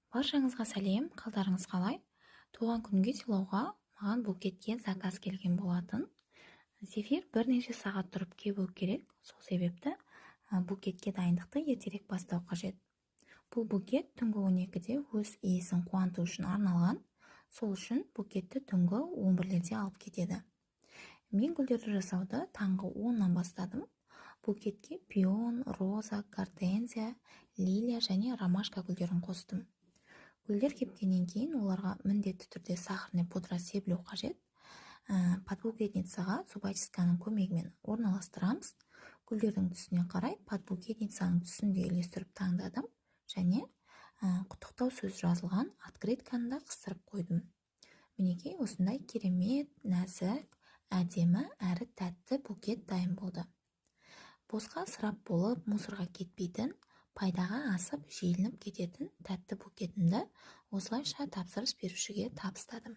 Баршаңызға сәлем! Қалдарыңыз қалай? Туған күнге сыйлауға маған букетке заказ келген болатын. Зефир бірнеше сағат тұрып кебу керек, сол себепті букетке дайындықты ертерек бастау қажет. Бұл букет түнгі 12-де өз иесін қуанту үшін арналған, сол үшін букетті түнгі 11-лерде алып кетеді. Мен гүлдерді жасауды таңғы 10-нан бастадым. Букетке пион, роза, гортензия, лилия және ромашка гүлдерін қостым. Гүлдер кепкеннен кейін оларға міндетті түрде сахарный пудра себілу қажет. Подбукетницаға зубочистканың көмегімен орналастырамыз. Гүлдердің түсіне қарай подбукетницаның түсін де үйлестіріп таңдадым және құттықтау сөз жазылған открытканы да қыстырып қойдым. Мінекей, осындай керемет, нәзік, әдемі әрі тәтті букет дайын болды. Босқа ысырап болып, мусорға кетпейтін, пайдаға асып, желініп кететін тәтті букетімді осылайша тапсырыс берушіге табыстадым.